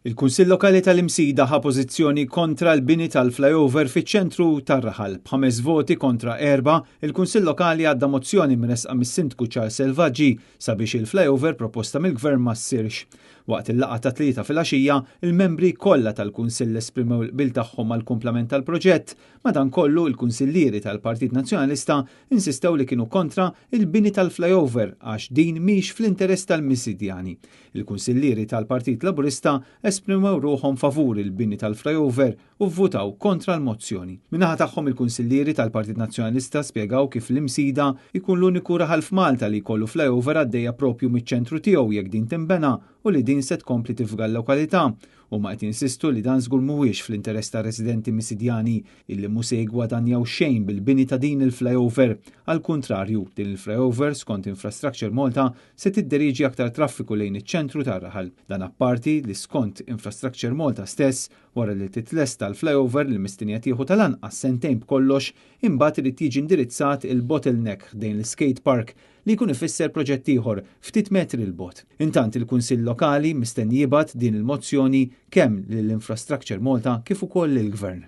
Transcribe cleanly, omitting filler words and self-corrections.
Il-Kunsill Lokali tal-Imsida ħa pożizzjoni kontra l-bini tal-flyover fiċ-ċentru tar-raħal. B'ħames voti kontra erbgħa, il-Kunsill Lokali għadda mozzjoni mressqa mis-Sindku Charles Selvaggi sabiex il-flyover proposta mill-Gvern ma ssirx. Waqt il-laqgħa tat-Tlieta filgħaxija, il-membri kollha tal-Kunsill esprimew il-qbil tagħhom għall-kumplament tal-proġett. Madankollu, il-Kunsillieri tal-Partit Nazzjonalista insistew li kienu kontra il-bini tal-flyover għax din mhix fl-interess tal-Misidjani. Il-Kunsillieri tal-Partit Laburista esprimew ruħhom favur il-bini tal-flyover u vvutaw kontra l-mozzjoni. Min-naħa tagħhom il-Kunsillieri tal-Partit Nazzjonalista spjegaw kif l-Imsida jkun l-uniku raħal f'Malta li jkollu flyover għaddejja propju miċ-ċentru tiegħu jekk din tinbena u li din se tkompli tifga l-lokalità. Huma qed jinsistu li dan żgur mhuwiex fl-interess tar-residenti Misidjani illi mhu se jiggwadanjaw xejn bil-bini ta' din il-flyover. Għall-kuntrarju, din il-flyover skont Infrastructure Malta se tidderieġi aktar traffiku lejn iċ-ċentru tar-raħal. Dan apparti li skont Infrastructure Malta stess, wara li titlesta l-flyover li mistennija tieħu tal-anqas sentejn b'kollox, imbagħad irid jiġi indirizzat il-bottleneck ħdejn l-skate park li jkun ifisser proġett ieħor ftit metri 'l bogħod. Intant il-Kunsill Lokali mistenni jibgħat din il-mozzjoni kemm lill-Infrastructure Malta kif ukoll lill-Gvern.